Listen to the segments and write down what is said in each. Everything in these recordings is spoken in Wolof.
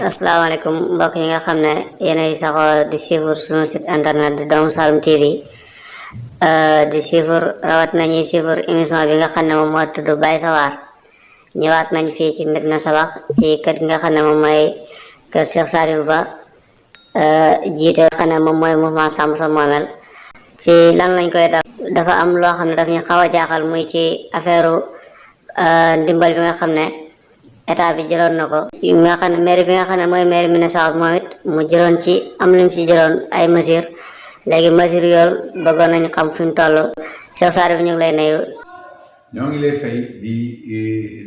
asalaamaaleykum mbokk yi nga xam ne yéenay saxoo di suivre sunu site internet di Doomu Saloum TV di suivre rawat nañuy suivre émission bi nga xam ne moom moo tudd Bay Sa War ñëwaat nañ fii ci Médina Sabakh ci kër gi nga xam ne moom mooy kër Cheikh Sadibou Ba jiite nga xam ne moom mooy mouvement Sàmm Sa Moomeel ci lan lañ koy dal dafa am loo xam ne daf ñu xaw a jaaxal muy ci affaire ndimbal bi nga xam ne état bi jëloon na ko nga xam ne mairie bi nga xam ne mooy mairie Médina Sabakh moom it mu jëloon ci am lu mu ci jëloon ay mesures léegi mesures yoolu bëggoon nañu xam fi mu toll Cheikh Sadibou ñu ngi lay nuyu. ñoo ngi lay fay di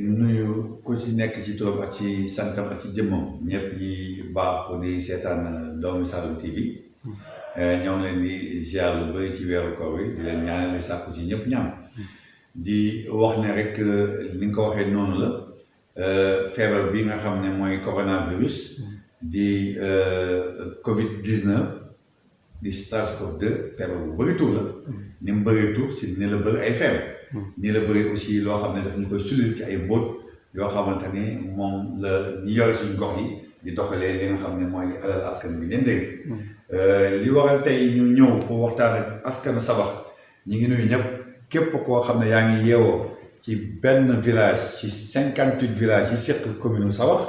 nuyu ku ci nekk ci turam ak ci santam ak ci jëmmam ñëpp ñi baaxu di seetaan Doomu Saloum TV ñoo ngi leen di ziar lu bëri ci weeru koor wi di leen ñaanal di sàkku ci ñëpp ñam di wax ne rek li nga ko waxee noonu la feebar bi nga xam ne mooy coronavirus di Covid 19 di SARS-CoV-2 feebar bu bëri tur la ni mu bëree tur si ni la bëri ay feebar. nii la bëri aussi loo xam ne daf ñu koy sulil ci ay mbóot yoo xamante ni moom la ñu yore suñu gox yi di doxalee li nga xam ne mooy alal askan bi leen dégg li waral tey ñu ñëw pour waxtaan ak askanu Sabakh ñi ngi nuyu ñëpp képp koo xam ne yaa ngi yeewoo ci benn village ci 58 villages yi séq commune Sabakh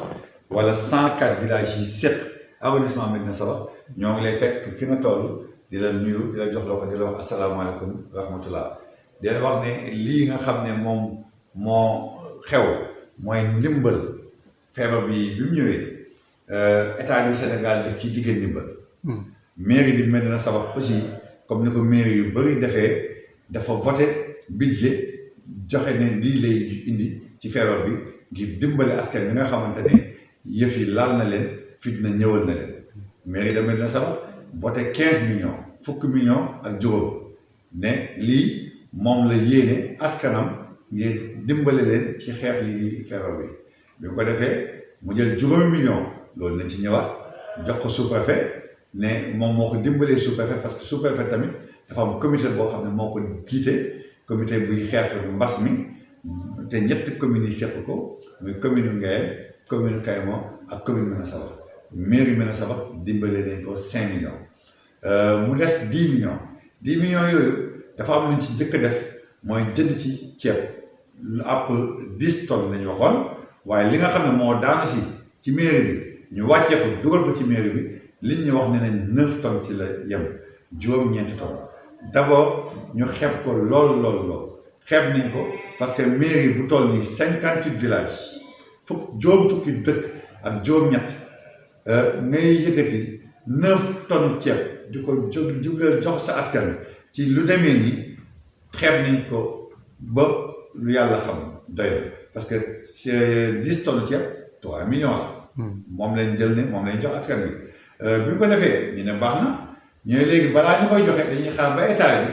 wala 104 villages yi séq arrondissement Médina Sabakh ñoo ngi lay fekk fi nga toll di la nuyu di la jox loo ko di la wax asalaamaaleykum wa rahmatullah di leen wax ne lii nga xam ne moom moo xew mooy ndimbal feebar bi mu ñëwee état du Sénégal daf ciy diggal ndimbal mairie di Médina Sabakh aussi comme ni ko mairie yu bëri defee dafa voté budget joxe ne lii lay indi ci feebar bi ngir dimbali askan bi nga xamante ne yëf yi laal na leen fitna ñëwal na leen mairie de Médina Sabakh voté 15 millions fukki millions ak juróom ne lii moom la yéene askanam ngir dimbale leen ci xeex lii di feebar bi bi mu ko defee mu jël juróomi million loolu nañ ci ñëwaat jox ko sous-préfet ne moom moo ko dimbalee sous-préfet parce que sous-préfet tamit dafa am comité boo xam ne moo ko jiite comité buy xeex mbas mi te ñetti communes yi seq ko muy commune Nguéyène commune Kayemor ak commune Médina Sabakh mairie Médina Sabakh dimbalee nañ ko 5 millions mu des 10 millions 10 millions yooyu dafa am lu ñu ci njëkk a def mooy jënd ci ceeb lu àpp 10 tonnes lañu waxoon waaye li nga xam ne moo daanu si ci mairie bi ñu wàccee ko dugal ko ci mairie bi liñ ñu wax ne nañ 9 tonnes ci la yem juróom-ñeenti tonnes d'abord ñu xeeb ko lool xeeb nañ ko parce que mairie bu toll nii 58 villages juróom fukki dëkk ak juróom-ñett ngay yëkkati 9 tonnes ceeb di ko jubleel jox sa askan ci lu demee nii xeeb nañ ko ba lu yàlla xam doy na parce que c'est 10 tonnes ceeb 3 millions la. moom lañ jël ne moom lañ jox askan bi bi ñu ko defee ñu ne baax na ñooy léegi balaa ñu koy joxe dañuy xaar ba état bi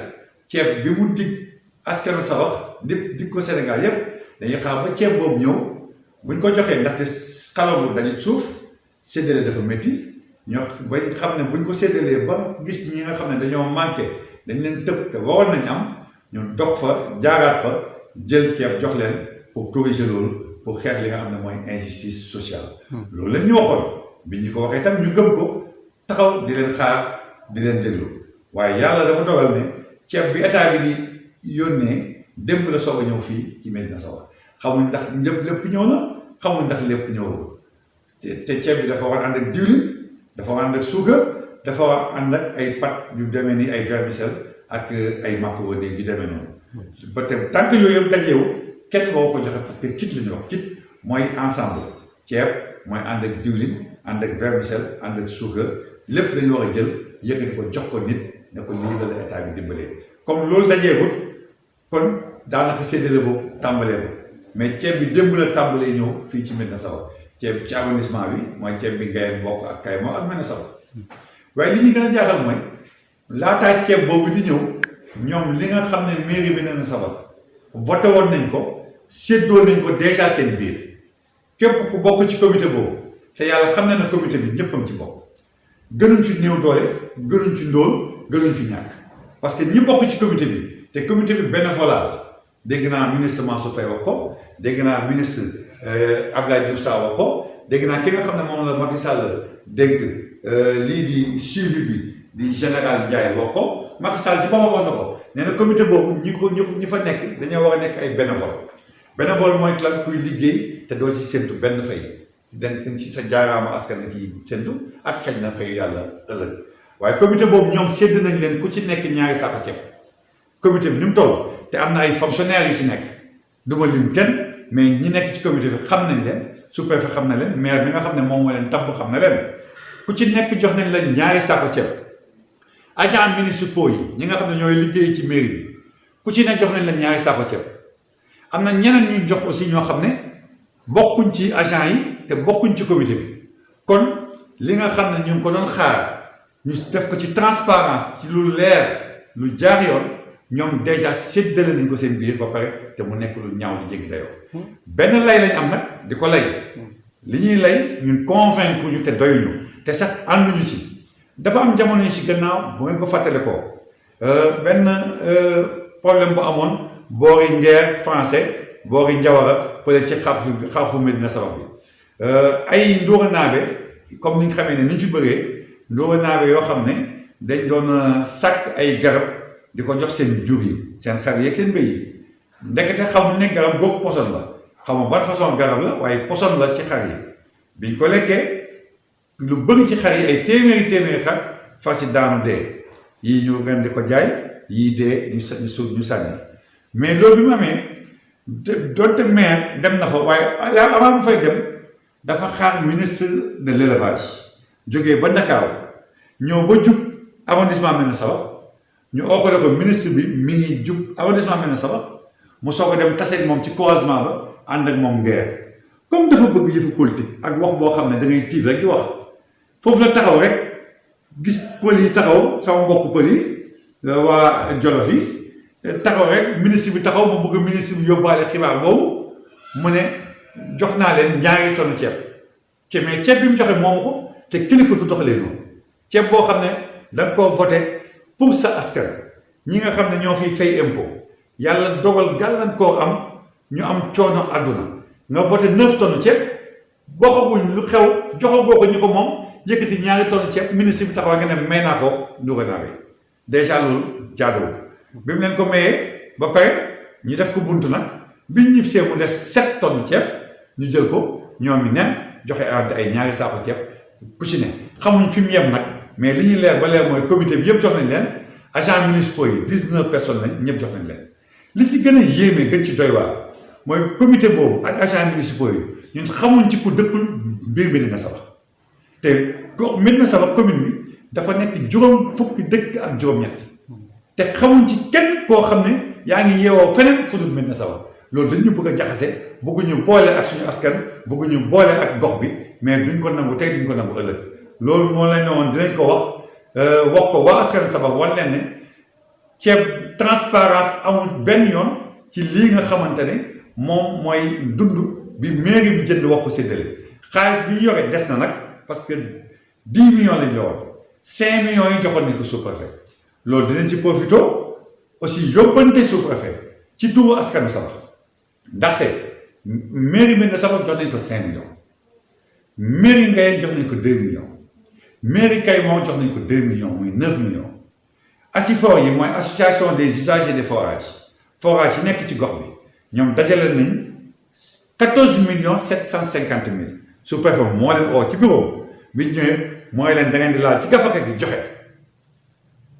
ceeb bi mu dig askanu Sabakh dig ko Sénégal yépp dañuy xaar ba ceeb boobu ñëw buñ ko joxee ndaxte xalamu dañu suuf séddale dafa métti ñoo ba xam ne buñ ko séddalee ba gis ñi nga xam ne dañoo manqué. dañ leen tëb te waroon nañ am ñu dox fa jaaraat fa jël ceeb jox leen pour corriger loolu pour xeex li nga xam ne mooy injustice sociale. loolu lañ ñu waxoon bi ñu ko waxee tam ñu gëm ko taxaw di leen xaar di leen déglu waaye yàlla dafa dogal ne ceeb bi état bi di yónnee démb la soog a ñëw fii ci Médina Sabakh xamuñ ndax lépp ñëw na xamuñ ndax lépp ñëwul te ceeb bi dafa war ànd ak diwlin dafa war ànd ak suukar. dafa war ànd ak ay pâtes yu demee ni ay vermicelle ak ay macaroni yu demee noonu. peut-être tant que yooyu yëpp dajeewul kenn boo ko joxe parce que kit la ñu wax kit mooy ensemble ceeb mooy ànd ak diwlin ànd ak vermicelle ànd ak suukar lépp dañu war a jël yëkkati ko jox ko nit ne ko lii la état bi dimbalee. comme loolu dajeewul kon daanaka séddale boobu tàmbalee ko mais ceeb bi démb la tàmbalee ñëw fii ci Médina Sabakh ceeb ci arrondissement bi mooy ceeb bi Nguéyène bokk ak Kayemor ak Médina Sabakh. waaye li ñu gën a jaaxal mooy laataa ceeb boobu di ñëw ñoom li nga xam ne mairie bi Médina Sabakh voté woon nañ ko séddoo nañ ko déjà seen biir képp ku bokk ci comité boobu te yàlla xam na ne comité bi ñëppam ci bokk gënuñ fi néew doole gënuñ fi ndóol gënuñ fi ñàkk parce que ñi bokk ci comité bi te comité bi bénévolat la dégg naa ministre Mansour Faye wax ko dégg naa ministre Abdoulaye Diouf Sarr wax ko dégg naa ki nga xam ne moom la Macky Sall dégg lii di suivi bi di général Ndiaye wax ko Macky Sall ci boppam wax na ko nee na comité boobu ñi fa nekk dañoo war a nekk ay bénévole mooy lan kuy liggéey te doo ci séntu benn fay ci sa jaaraama askan nga ci séntu ak xëy na fay yàlla ëllëg waaye comité boobu ñoom sédd nañ leen ku ci nekk ñaari saako ceeb comité bi ni mu toll te am na ay fonctionnaires yu ci nekk du ma lim kenn mais ñi nekk ci comité bi xam nañ leen sous-préfet xam na leen maire bi nga xam ne moom moo leen tabb xam na leen ku ci nekk jox nañ la ñaari saako ceeb agents municipaux yi ñi nga xam ne ñooy liggéey ci mairie bi ku ci ne jox nañ la ñaari saako ceeb am na ñeneen ñu jox aussi ñoo xam ne bokkuñ ci agent yi te bokkuñ ci comité bi kon li nga xam ne ñu ngi ko doon xaar ñu def ko ci transparence ci lu leer lu jaar yoon ñoom déjà séddale nañ ko seen biir ba pare te mu nekk lu ñaaw lu jéggi dayoo benn lay lañ am nag di ko lay li ñuy lay ñun convaincre ñu te doyuñu te sax ànduñu ci dafa am jamono yi ci gannaaw bu ngeen ko fàttale ko benn problème bu amoon boori Ngeer français boori Njawara fële ci xarfu Medina Sabakh bi ay ndóoranaabe comme ni nga xamee ne ni ñu fi bëree ndóoranaabe yoo xam ne dañ doon sàkk ay garab di ko jox seen jur yi seen xar yeeg seen bëy yi ndekete xamul ne garab googu poson la xamul ban façon garab la waaye poson la ci xar yi biñ ko lekkee lu bëri ci xar yi ay téeméeri xar far ci daanu dee yii ñu ren di ko jaay yii dee ñu sànni mais loolu bi mu amee doonte maire dem na fa waaye avant mu fay dem dafa xaar ministre de l'élevage jógee ba Ndakaaru ñëw ba jub arrondissement Médina Sabakh ñu oo ko ministre bi mi ngi jub arrondissement Médina Sabakh mu soog a dem taseeg moom ci croisement ba ànd ak moom Ngeer comme dafa bëgg yëfu politique ak wax boo xam ne da ngay tiit rek di wax foofu la taxaw rek gis pël yi taxaw sama mbokku pël yi waa Jolof yi taxaw rek ministre bi taxaw ma bëgg ministre bi yóbbaale xibaar boobu mu ne jox naa leen ñaari tonne ceeb mais ceeb bi mu joxe moomu ko te kilifa du doxalee noonu ceeb boo xam ne da nga koo voté pour sa askan ñi nga xam ne ñoo fiy fay impôt yàlla dogal gàllankoor am ñu am coono àdduna nga voté 9 tonnes ceeb waxaguñ lu xew joxagoo ko ñu ko moom yëkkati ñaari tonnes ceeb ministre bi taxaw nga ne may naa ko ndóoganaabe dèjà loolu jaaduwul bi mu leen ko mayee ba pare ñu def ko buntu nag biñ ñib see mu des 7 tonnes ceeb ñu jël ko ñoom i nen joxe ay ñaari saako ceeb ku ci ne xamuñ fi mu yem nag mais li ñuy leer ba leer mooy comité bi yëpp jox nañ leen agents municipaux yi 19 personnes lañ ñëpp jox nañ leen li ci gën a yéeme gën ci doy waar mooy comité boobu ak agents municipaux yi ñun xamuñ ci ku dëkkul biir Médina Sabakh te Médina Sabakh commune bi dafa nekk juróom fukki dëkk ak juróom-ñett te xamuñ ci kenn koo xam ne yaa ngi yeewoo feneen fu dul Médina Sabakh loolu dañu bëgg a jaxase bëgguñu boole ak suñu askan bëgguñu boole ak gox bi mais duñ ko nangu tey duñ ko nangu ëllëg loolu moo lañ ne woon dinañ ko wax ko waa askan Sabakh wan leen ne ceeb transparence amul benn yoon ci lii nga xamante ne moom mooy dund bi mairie bi jënd wax ko séddale xaalis bi ñu yore des na nag parce que 10 millions lañ yoroon 5 millions yi joxoon nañ ko sous-préfet loolu dinañ ci profité aussi yóbbante sous-préfet ci turu askanu Sabakh ndaxte mairie Médina Sabakh jox nañ ko 5 millions mairie Ngayeen jox nañ ko 2 millions mairie Kayemor jox nañ ko 2 millions muy 9 millions ASIFOR yi mooy association des usagers des forages yi nekk ci gox bi ñoom dajale nañ 14 millions 750 mille sous-préfet moo leen oo ci bureau bi ñëwee mooy leen da ngeen di laal ci gafaka gi joxe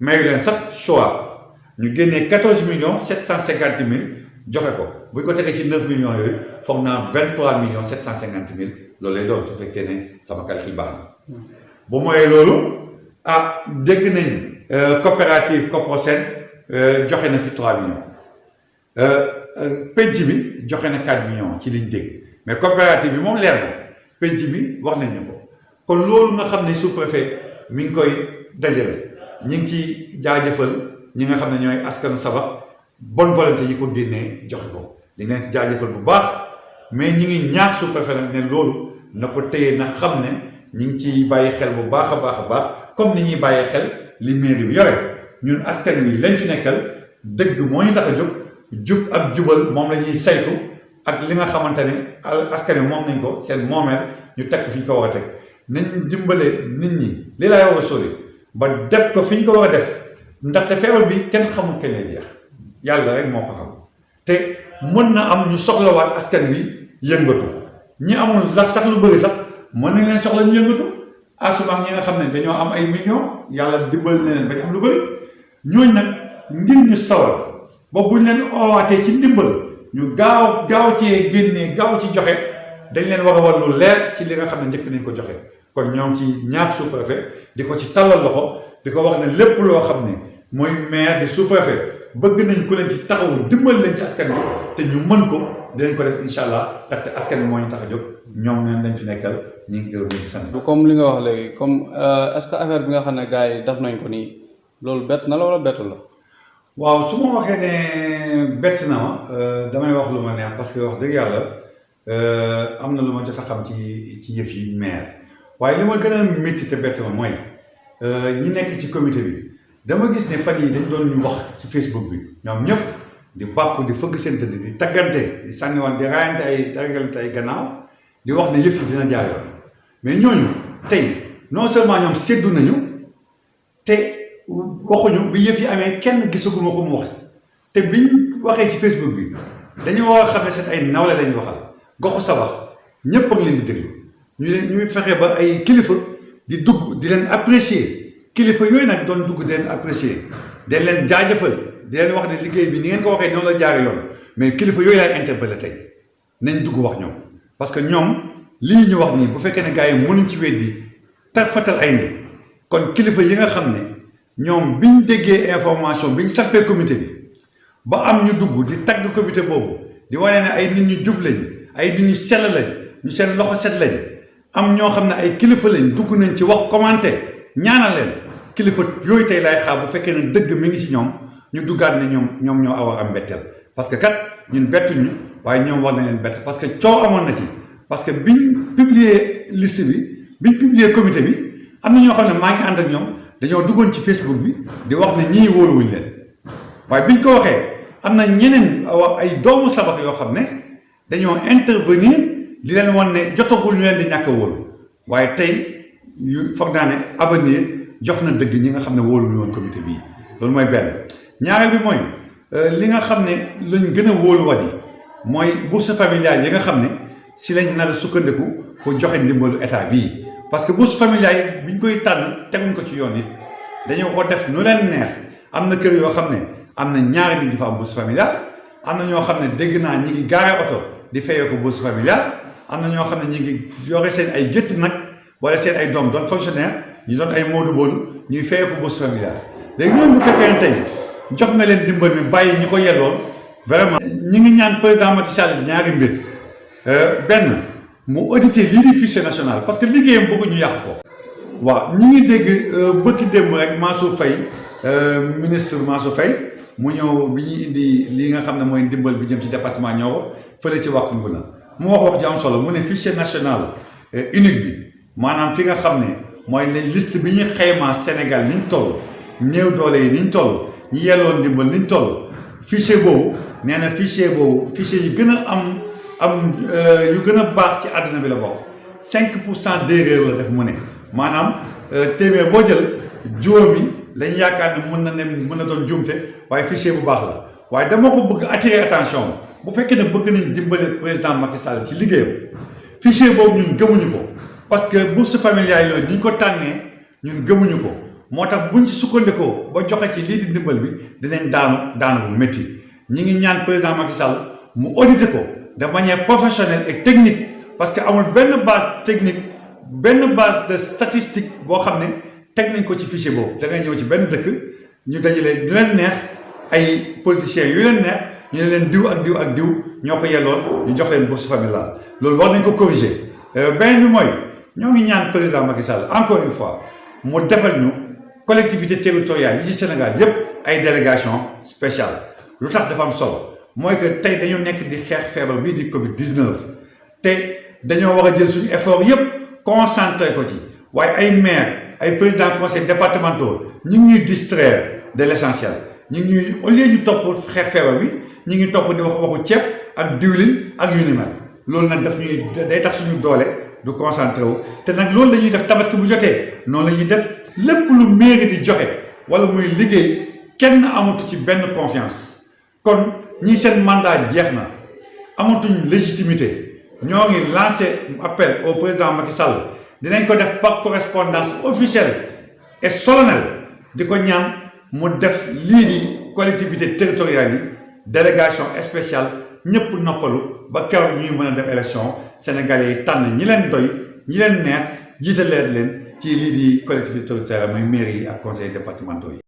mayu leen sax choix ñu génnee 14 millions 750 mille joxe ko bu ñu ko tegee ci 9 millions yooyu foog naa 23 millions 750 mille loolu lay doon su fekkee ne sama calcul baax na bu mooyee loolu dégg nañ coopérative Coprosen joxe na fi 3 millions penc bi joxe na 4 millions ci liñ dégg mais coopérative bi moom leer na penc bi wax nañ ñu ko kon loolu nga xam ne sous-préfet mi ngi koy dajale ñi ngi ci jaajëfal ñi nga xam ne ñooy askanu Sabakh bonne volonté yi ko génnee joxe ko di leen jaajëfal bu baax mais ñi ngi ñaax sous-préfet nag ne loolu na ko téye na xam ne ñi ngi ciy bàyyi xel bu baax a baax comme ni ñuy bàyyi xel li mairie bi yore ñun askan wi lañ fi nekkal dëgg moo ñu tax a jóg jub ak jubal moom la ñuy saytu ak li nga xamante ne askan wi moom nañ ko seen moomeel ñu teg ko fi ñu ko war a teg nañ dimbale nit ñi li laay war a sori ba def ko fi ñu ko war a def ndaxte feebar bi kenn xamul kenn lay jeex yàlla rek moo ko xam te mën na am ñu soxlawaat askan wi yëngatu ñi amul sax lu bëri sax mën nañ leen soxla ñu yëngatu asuma ñi nga xam ne dañoo am ay millions yàlla dimbal na leen bañ am lu bëri ñooñu nag ngir ñu sawar ba buñ leen oowaatee ci ndimbal ñu gaaw cee génnee gaaw ci joxe dañ leen war a war lu leer ci li nga xam ne njëkk nañ ko joxe kon ñoom ci ñaax sous-préfet di ko ci tallal loxo di ko wax ne lépp loo xam ne mooy maire di sous-préfet bëgg nañ ku leen ci taxawu dimbal leen ci askan bi te ñu mën ko dinañ ko def incha allah ndaxte askan bi moo ñu tax a jóg ñoom ñoom lañ fi nekkal ñu ngi gërëm ñu sant. comme li nga wax léegi comme est-ce que affaire bi nga xam ne gars yi def nañ ko nii loolu bett na la wala bettu la. waaw su ma waxee ne bett na ma damay wax lu ma neex parce que wax dëgg yàlla am na lu ma jot a xam ci yëf yi maire waaye li ma gën a métti te bett ma mooy ñi nekk ci comité bi dama gis ne fan yi dañ doon wax ci Facebook bi ñoom ñëpp di bàkku di fëgg seen dënd di taggante di sànniwoon di raayante ay ragalante ay gannaaw di wax ne yëf yi dina jaar yoon mais ñooñu tey non seulement ñoom séddu nañu te waxuñu bi yëf yi amee kenn gisaguma ko mu wax te biñ waxee ci Facebook bi dañu war a xam ne seen ay nawle lañu waxal goxu sabax ñëpp a ngi leen di déglu ñuy fexe ba ay kilifa di dugg di leen apprécier kilifa yooyu nag doon dugg di leen apprécier dañ leen jaajëfal di leen wax ne liggéey bi ni ngeen ko waxee noonu la jaare yoon mais kilifa yooyu laay interpellé tey nañ dugg wax ñoom parce que ñoom lii ñu wax nii bu fekkee ne gars yi mënuñ ci weddi tarfatal ay ni kon kilifa yi nga xam ne ñoom biñ déggee information biñ sappee comité bi ba am ñu dugg di tagg comité boobu di wane ne ay nit ñu jub lañ ay nit ñu sell lañ ñu seen loxo set lañ am ñoo xam ne ay kilifa lañ dugg nañ ci wax commenté ñaanal leen kilifa yooyu tey laay xaar bu fekkee ne dëgg mi ngi ci ñoom ñu duggaat ne ñoom ñoo awa am mbetteel parce que kat ñun bettuñu waaye ñoom war na leen bett parce que coow amoon na ci parce que biñ publier liste bi biñ publier comité bi am na ñoo xam ne maa ngi ànd ak ñoom dañoo duggoon ci Facebook bi di wax ne ñii wóoluwuñ leen waaye biñ ko waxee am na ñeneen ay doomu sabax yoo xam ne dañoo intervenir di leen wan ne jotagul ñu leen di ñàkk a wóolu waaye tey foog naa ne avenir jox na dëgg ñi nga xam ne wóoluwuñu woon comité bii loolu mooy benn ñaareel bi mooy li nga xam ne lañ gën a wóoluwaat yi mooy bourse familiale yi nga xam ne si lañ nar a sukkandiku pour joxe ndimbalu état bii parce que bourse familiale bi ñu koy tànn teguñ ko ci yoon it dañoo ko def nu leen neex am na kër yoo xam ne am na ñaari nit di fa am bourse familiale am na ñoo xam ne dégg naa ñi ngi gaare oto di fayee ko bourse familiale am na ñoo xam ne ñi ngi yore seen ay gétt nag wala seen ay doom doon fonctionnaire ñu doon ay moodu boolu ñuy fayee ko bourse familiale léegi ñooñu bu fekkee ne tey jox na leen dimbal mi bàyyi ñi ko yelloon vraiment ñi ngi ñaan président Macky Sall ñaari mbir benn mu auditer lii di fichier national parce que liggéeyam bëgg ñu yàq ko waaw ñi ngi dégg bëkki démb rek Mansour Faye ministre Mansour Faye mu ñëw bi ñuy indi li nga xam ne mooy ndimbal bi jëm ci département Nioro fële ci wàq Nguna mu wax ju am solo mu ne fichier national unique bi maanaam fi nga xam ne mooy liste bi ñuy xaymaa Sénégal niñ toll néew doole yi niñ toll ñi yelloon ndimbal niñ toll fichier boobu nee na fichier boobu fichier yi gën a am yu gën a baax ci àdduna bi la bokk 5% d'erreur la def mu ne maanaam téeméer boo jël juróomi lañ yaakaar ne mën na doon juumte waaye fichier bu baax la waaye dama ko bëgg attirer attention bu fekkee ne bëgg nañ dimbale président Macky Sall ci liggéeyam fichier boobu ñun gëmuñu ko parce que bourse familiale yooyu ni ñu ko tànnee ñun gëmuñu ko moo tax buñ ci sukkandikoo ba joxe ci lii di ndimbal bi dinañ daanu bu métti ñi ngi ñaan président Macky Sall mu auditer ko de manière professionnelle et technique parce que amul benn base technique benn base de statistique boo xam ne teg nañ ko ci fichier boobu da ngay ñëw ci benn dëkk ñu dajale ñu leen neex ay politiciens yu leen neex ñu ne leen diw ak diw ak diw ñoo ko yelloon ñu jox leen bourse familiale loolu war nañ ko corriger beneen bi mooy ñoo ngi ñaan président Macky Sall encore une fois mu defal ñu collectivité territoriale yi ci Sénégal yépp ay délégation spéciale lu tax dafa am solo mooy que tey dañu nekk di xeex feebar bii di Covid-19 te dañoo war a jël suñu effort yépp concentré ko ci waaye ay maire ay président conseil départementaux ñu ngi ñuy distraire de l'essentiel ñu ngi ñuy au lieu ñu topp xeex feebar bi ñu ngi topp di wax waxu ceeb ak diwlin ak yu ni mel loolu nag daf ñuy day tax suñu doole du concentré wu te nag loolu la ñuy def tabaski bu jotee noonu la ñuy def lépp lu mairie di joxe wala muy liggéey kenn amatu ci benn confiance kon ñi seen mandat jeex na amatuñ légitimité ñoo ngi lancé appel au président Macky Sall dinañ ko def par correspondance officielle et solennelle di ko ñaan mu def lii di collectivité territoriale yi délégation spéciale ñëpp noppalu ba keroog ñuy mën a def élection sénégalais yi tànn ñi leen doy ñi leen neex jiite leen ci lii di collectivité territoriale mooy mairie yi ak conseils départementaux yi.